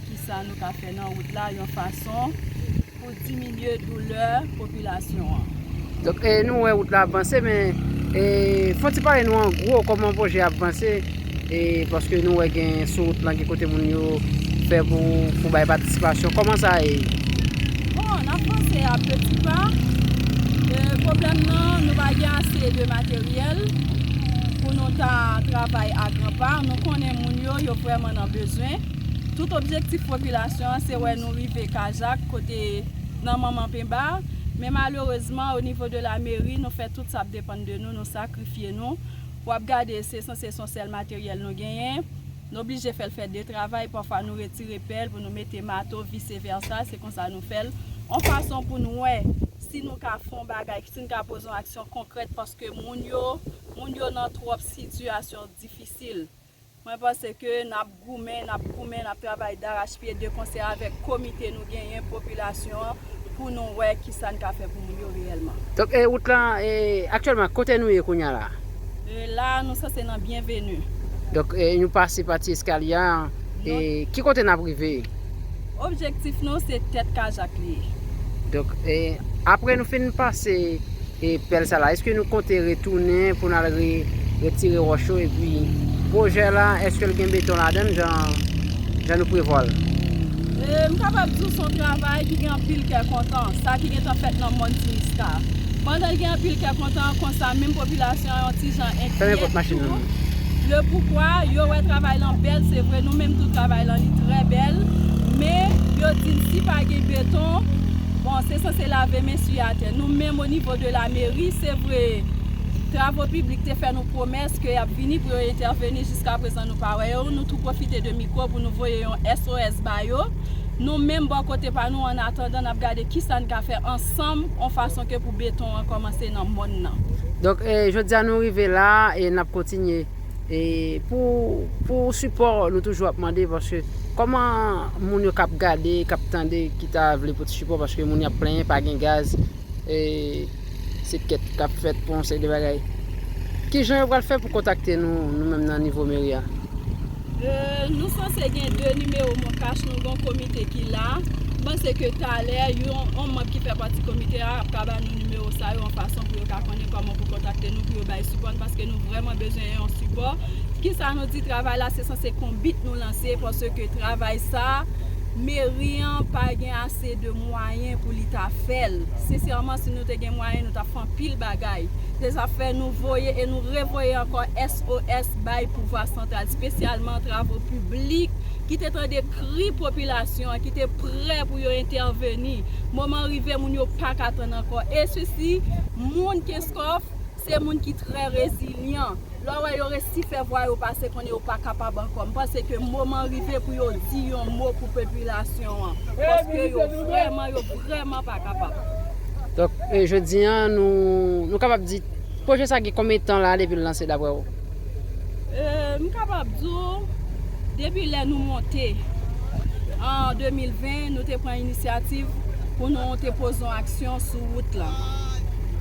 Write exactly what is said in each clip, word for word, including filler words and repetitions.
Kisa nou ka fè nan wout la yon fason pou diminye doulè popilasyon an. Donk, e, nou wè wout la ap vanse, men, e, fò ti pale nou an gwo kòman pwojè ap vanse, e, paske nou wè gen sou wout lan gen kote moun yo fè pou, pou bay patisipasyon. Kòman sa ye? Bon, n ap vanse a peti pa. E, pwoblèm nan, nou pa gen ase de materyèl pou nou ta travay a gran pa. Nou konnen moun yo, yo vrèman nan bezwen. Tout objektif popilasyon an, se wè nou rive Kajak, kote nan Manman Penba. Men malerezman, o nivo de la meri, nou fè tout sa ap depann de nou, nou sakrifye nou. W ap gade, se sanse se yon sèl materyèl nou genyen. Nou oblije fè l fè de travay. Pafwa, nou retire pèl pou nou mete mato, vise vèsa. Se konsa nou fè l. Yon fason pou nou wè si nou ka fè yon bagay, si nou ka poze yon aksyon konkrèt, paske moun yo, moun yo nan twòp sitiyasyon difisil. Mwen panse ke n ap goumen, n ap goumen, n ap travay darachpye de konsè avèk komite nou genyen, popilasyon an, pou nou wè kisa n ka fè pou moun yo reyèlman. Donk, e, wout lan, e, aktyèlman, kote nou ye kounye a la? E, la, nou sanse nan Byenveni. Donk, e, nou pase pa ti eskalye a, e, ki kote n ap rive? Objektif nou, se tèt Kajak li ye. Donk, e, apre nou fin pase e pèl sa la, èske nou konte retounen pou n al re-, retire wòch yo? Epi, pwojè la, èske l gen beton ladan l jan, jan nou prevwa l? E, m kapab di w se yon travay ki gen anpil kè kontan, sa ki gentan fèt nan mòn Timiska. Pandan l gen anpil kè kontan, konsa menm popilasyon an yon ti jan enkyèt tou. Le poukwa, yo wè travay lan bèl, se vre, nou menm tou travay lan li trè bèl, men yo di n si pa gen beton, bon, se sanse lave men siye atè. Nou menm o nivo de la meri, se vre, travo piblik te fè nou pwomès ke y ap vini pou yo entèveni, jiska prezan nou pa wè yo. Nou tou pwofite de mikwo pou nou voye yon S O S ba yo. Nou menm bò kote pa nou, an atandan, n ap gade kisa n ka fè ansanm, yon fason ke pou beton an kòmanse nan mòn nan. Donk, e, jodi a nou rive la, e n ap kontinye. E pou, pou sipò, nou toujou ap mande, paske kòman moun yo k ap gade, k ap tande, ki ta vle pote sipò, paske moun yo ap plenyen, pa gen gaz, e se kèt k ap fèt pou yon seri de bagay. Kijan yo pral fè pou kontakte nou, nou menm nan nivo meri a? E, nou sanse gen de nimewo Moncash, nou gen yon komite ki la. M panse ke talè, yon, yon manm ki fè pati komite a ap ka ba nou nimewo sa yo, yon fason pou yo ka konnen kòman pou kontakte nou, pou yo bay sipò n, paske nou vrèman bezwen yon sipò. Kisa nou di, travay la, se sanse konbit nou lanse, paske travay sa, meri an pa gen ase de mwayen pou li ta fè l. Sensèman, si nou te gen mwayen, nou t ap fè anpil bagay. Se sa fè nou voye e nou revoye ankò S O S bay pouvwa santral, espesyalman travo piblik, ki te tande kri popilasyon an, ki te prè pou yo entèveni. Moman rive, moun yo pa ka tann ankò. E sisi, moun Kenskòf, se moun ki trè rezilyan. Lè w wè yo resi fè vwa yo pase, konnen yo pa kapab ankò. M panse ke moman rive pou yo di yon mo pou popilasyon an. Paske yo vrèman, yo vrèman pa kapab. Donk, e, jodi a, nou, nou kapab di, pwojè sa gen konbyen tan la depi l lanse, daprè w? E, m kapab di w, depi lè nou monte, an de mil ven, nou te pran inisyativ pou nou te poze yon aksyon sou wout lan.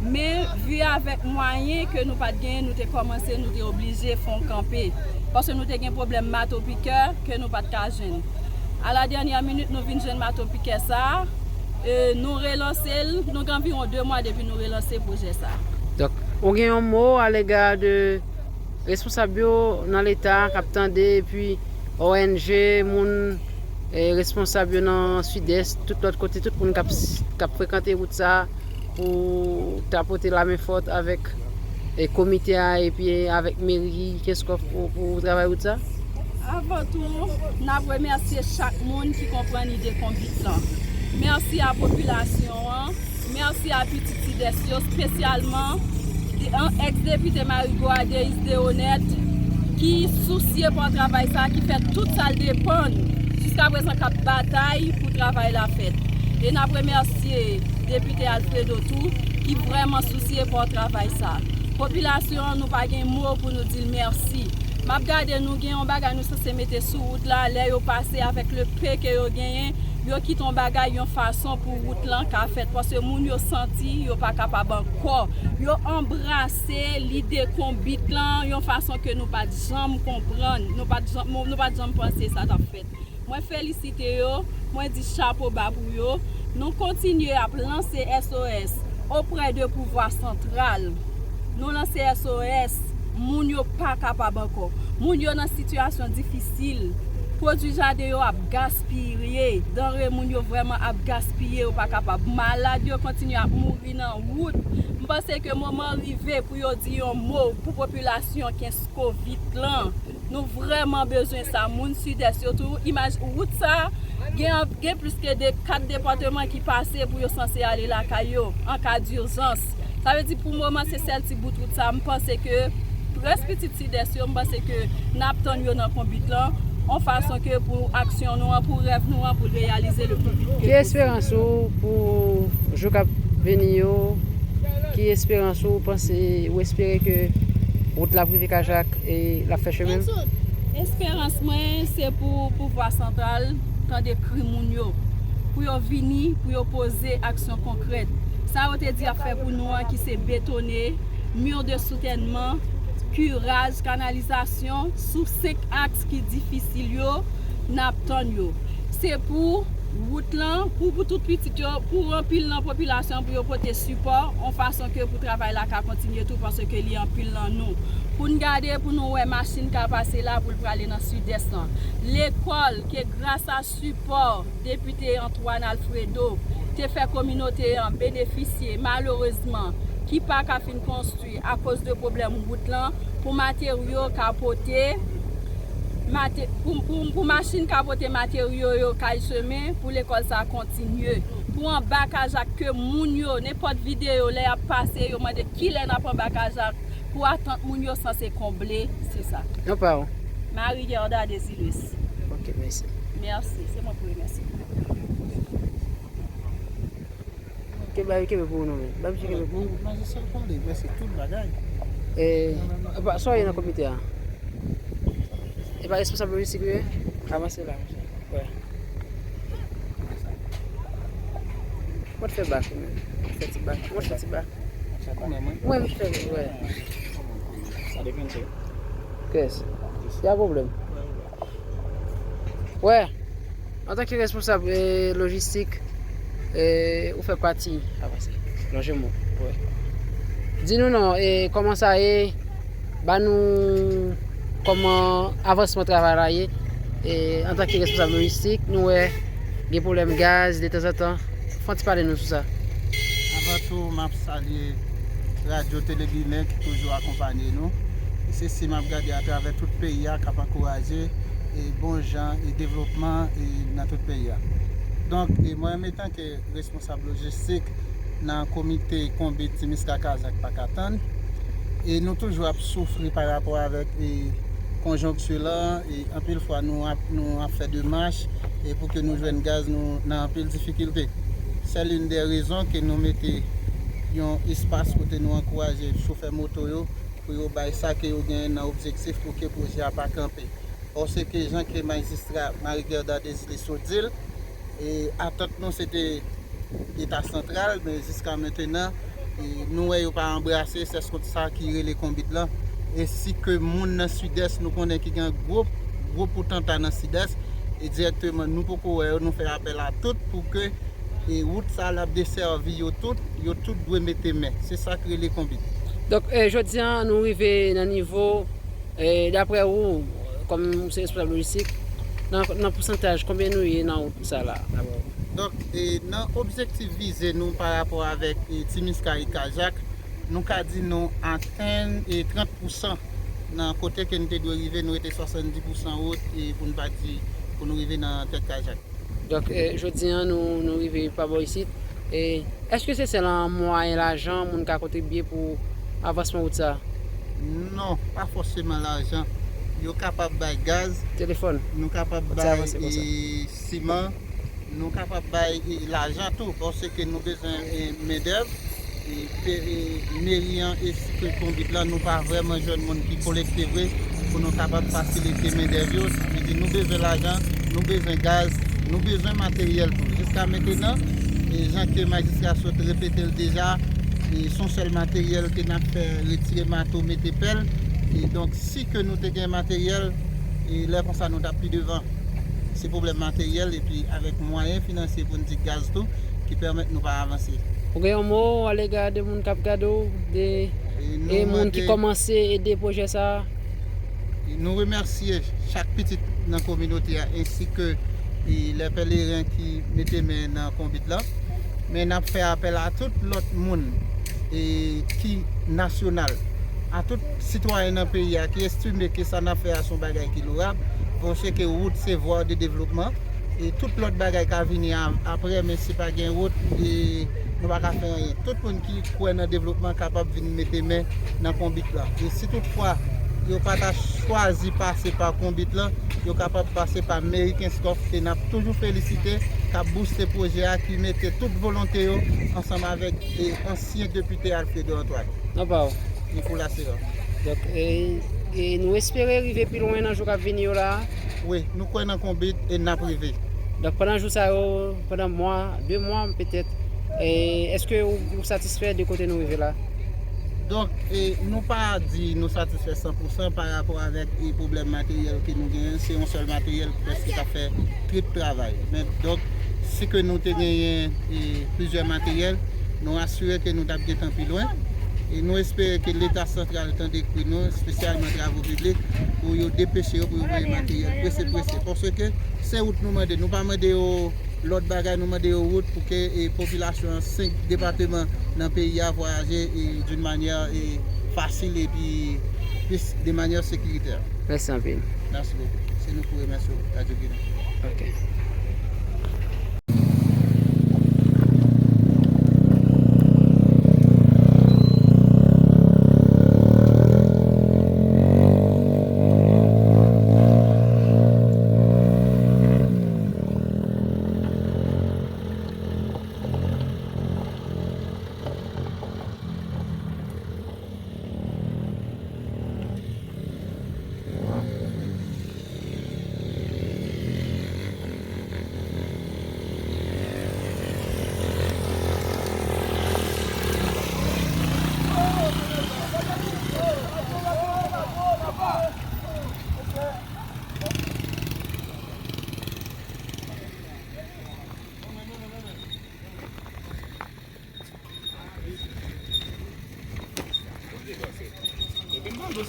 Men, vi avèk mwayen ke nou pa t genyen, nou te kòmanse, nou te oblije fè yon kanpe. Paske nou te gen pwoblèm mato pikè ke nou pa t ka jwenn. A la dènyè minit, nou vin jwenn mato pikè sa a, e, nou relanse l, nou gen anviwon de mwa depi nou relanse pwojè sa a. Donk, ou gen yon mo alega de responsab yo nan Leta k ap tande, epi O N G, moun, e, responsab yo nan Sidès, tout lòt kote, tout moun k ap, k ap frekante wout sa a, pou ta pote lamen fòt avèk, e, komite a, epi avèk meri Kenskòf pou, pou travay wout sa? Avan tou, n ap remèsye chak moun ki konprann ide konbit lan. Mèsi a popilasyon an, mèsi a pitit Sidès yo, espesyalman de, an, èks depite Marigo a, Deis Deonèt, ki sousye pa travay sa, ki fè tout sa l depann jiska prezan k ap batay pou travay la fèt. E n ap remèsye depite Alfredo tou, ki vrèman sousye pa travay sa. Popilasyon an, nou pa gen mo pou nou di l mèsi. M ap gade, nou gen yon bagay nou sanse mete sou wout la, lè yo pase avèk le pe ke yo genyen, yo kite yon bagay yon fason pou wout lan ka fèt, paske moun yo santi yo pa kapab ankò. Yo anbrase lide konbit lan yon fason ke nou pa t janm konprann, nou pa t janm, nou pa t janm panse sa t ap fèt. Mwen felisite yo, mwen di chapo ba pou yo. Nou kontinye ap lanse S O S oprè de pouvwa santral. Nou lanse S O S, moun yo pa kapab ankò. Moun yo nan sitiyasyon difisil. Pwodui jaden yo ap gaspiye. Danre moun yo vrèman ap gaspiye, yo pa kapab. Malad yo kontinye ap mouri nan wout. M panse ke moman rive pou yo di yon mo pou popilasyon Kenskovic lan. Nou vrèman bezwen sa. Moun Sidès yo tou, imaj wout sa, gen, gen plis ke de, kat depatman ki pase pou yo sanse ale lakay yo, an ka dijans. Sa vle di, pou moman, se sèl ti bout wout sa, m panse ke près pitit Sidès yo, m panse ke n ap tann yo nan konbit lan, yon fason ke pou aksyon nou an, pou rèv nou an, pou l reyalize le pli vit ke posib. Ki esperans ou pou jou k ap vini yo? Ki esperans ou panse, ou espere ke wout la ap rive Kajak e l ap fè chemen l? Esperans mwen, se pou pouvwa santral tande kri moun yo, pou yo vini, pou yo poze aksyon konkrèt. Sa yo te di y ap fè pou nou an, ki se betone, mur de soutènman, kiraj, kanalizasyon, sou senk aks ki difisil yo, n ap tann yo. Se pou wout lan, pou, pou tout pitit yo, pou anpil nan popilasyon, pou yo pote sipò, yon fason ke pou travay la ka kontinye tou, paske li anpil nan nou. Pou n gade, pou nou wè machin ka pase la, pou l prale nan Sidès lan. Lekòl, ke gras a sipò Depite Antoine Alfredo, te fè kominote an benefisye, malerezman, ki pa ka fin konstwi akoz de pwoblèm wout lan, pou materyo ka pote, mate-, pou, pou, pou machin ka pote materyo yo kay semen, pou lekòl sa kontinye. Pou anba Kajak ke moun yo, nenpòt videyo, lè y ap pase, yo mande kilè n ap anba Kajak, pou atant moun yo sanse konble, se sa. Non pa w? Marie Gerda Desilus. Ok, mèsi. Mèsi, se mwen pou remèsye. Kenbe, kenbe pou ou non, men. Ba misye kenbe pou ou. Majistra pale, mèsi tout bagay. E, epa, sa w ye nan komite a? Epa responsab lojistik ou ye? Avanse la, mesye. Wè. Mwen te fè bak, men. Mwen te fè ti bak. Mwen te fè ti bak. Mwen, mwen te fè, wè. Sa depann se. Kès? Y a pwoblèm. Wè, antanke responsab, eh, lojistik, eh, ou fè pati, avanse, lonje men w, wè. Di nou non, eh, kòman sa ye, ba nou kòman avansman travay la ye, eh, antanke responsab lojistik, nou wè gen pwoblèm gaz detanzantan, fè yon ti pale nou sou sa. Avan tou, m ap salye Radyo Tele Ginen ki toujou akonpanye nou. E se si m ap gade atravè tout peyi a k ap ankouraje e bon jan e devlopman e nan tout peyi a. Donk, e mwen menm etanke responsab lojistik nan komite konbit Ti Miska Kajak pa ka tann. E nou toujou ap soufri pa rapò avèk e konjonkti la, e anpil fwa nou ap, nou ap fè demach e pou ke nou jwenn gaz, nou nan anpil difikilte. Se l'une des raisons ke nou mete yon espas kote nou ankouraje chofè moto yo pou yo bay sa ke yo genyen nan objektif pou ke pwojè a pa kanpe. Paske jan ke majistra Marie Guerda Desilus sot di l, e atant nou se te Eta santral, men jiska mentenan, e nou wè yo pa anbrase sèskont sa ki rele konbit lan, ensi ke moun nan Sidès nou konnen ki gen gwo, gwo potanta nan Sidès, e dirèkteman nou poko wè yo, nou fè apèl a tout pou ke, e wout sa l ap desèvi yo tout, yo tout dwe mete men. Se sa k rele konbit. Donk, e, jodi a, nou rive nan nivo E, daprè ou, kòm ou se responsab lojistik, nan, nan pousantaj, konbyen nou ye nan wout sa la, daprè ou? Donk, e, nan objektif vize nou pa rapò avèk, e, Ti Miska e Kajak, nou ka di nou atenn, e, trant pousan nan kote ke nou te dwe rive, nou rete swasanndis pousan wout, e, pou n pa di pou nou rive nan tèt Kajak. Donk, e, jodi a, nou, nou rive pa bò isit. E, èske se sèl an mwayen lajan moun ka kontribye pou avansman wout sa a? Non, pa fòseman lajan. Yo kapab bay gaz. Telefòn. Nou kapab bay, e, siman. Nou kapab bay, e, lajan tou, paske nou bezwen, e, mendèv. E, pe-, e, meri an ensi ke konbit lan, nou pa vrèman jwenn moun ki kolekte vre pou nou kapab fasilite mendèv yo. Sa vle di nou bezwen lajan, nou bezwen gaz, Nou bezwen materyèl tou. Jiska mentenan, e jan ke majistra sot repete l deja, e se yon sèl materyèl ke n ap fè, retire mato, mete pèl. E donk, si ke nou te gen materyèl, e lè konsa nou t ap pi devan. Se pwoblèm materyèl epi avèk mwayen finansye pou n di gaz tou ki pèmèt nou pa avanse. Ou gen yon mo alega de moun k ap gade w, de, e moun ki kòmanse ede pwojè sa a? Nou remèsye chak pitit nan kominote a, ensi ke, e, lè pèleren ki mete men nan konbit la. Men n ap fè apèl a tout lòt moun, e, ki nasyonal, a tout sitwayen nan peyi a ki estime ke sa n ap fè a se yon bagay ki lorab, paske wout se vwa de devlopman, e tout lòt bagay ka vini a, apre, men si pa gen wout, e, nou pa ka fè anyen. Tout moun ki kwè nan devlopman kapab vin mete men nan konbit la. E si toutfwa yo pa ta chwazi pase pa konbit la, yo kapab pase pa Meri Kenskòf, e n ap toujou felisite, k ap bouste pwojè a, ki mete tout volonte yo ansanm avèk, e, ansyen depite Alfredo Antoine. Nan pa w. Nicolas Serra. Donk, e, e nou espere rive pi lwen nan jou k ap vini yo la a? Wi, nou kwè nan konbit e n ap rive. Donk, pandan jou sa yo, pandan mwa, de mwa petèt, e, èske ou, ou satisfè de kote nou rive la? Donk, e, nou pa di nou satisfè san pou san pa rapò avèk, e, pwoblèm materyèl ke nou genyen. Se yon sèl materyèl ki prèske ka fè trip travay. Men, donk, si ke nou te genyen, e, plizyè materyèl, nou asire ke nou t ap gentan pi lwen. E nou espere ke Leta santral tande kri nou, espesyalman Travo Piblik, pou yo depeche yo, pou yo voye materyèl prese, prese. Paske se wout nou mande, nou pa mande yo lòt bagay, nou mande yo wout pou ke, e, popilasyon an senk depatman nan peyi a vwayaje, e, d'une manière, e, facile epi plis de manière sécuritaire. Mèsi anpil. Mèsi bokou. Se nou pou remèsye w, Radio Guinée. Ok.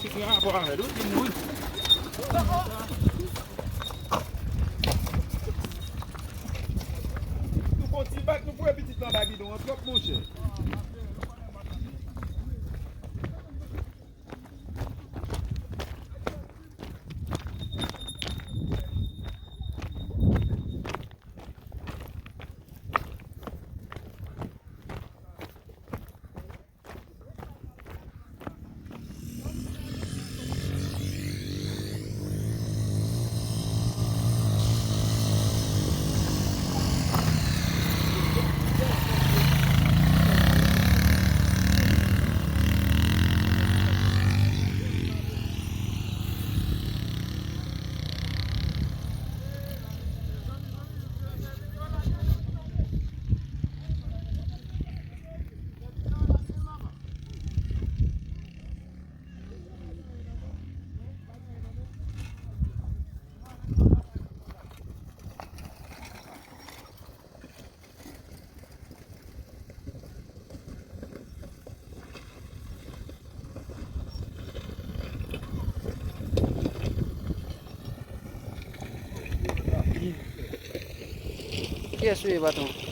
Nou fè yon ti bak, nou foure pitit lan anba bidon an twòp, monchè. Kiyès ou ye, patwon?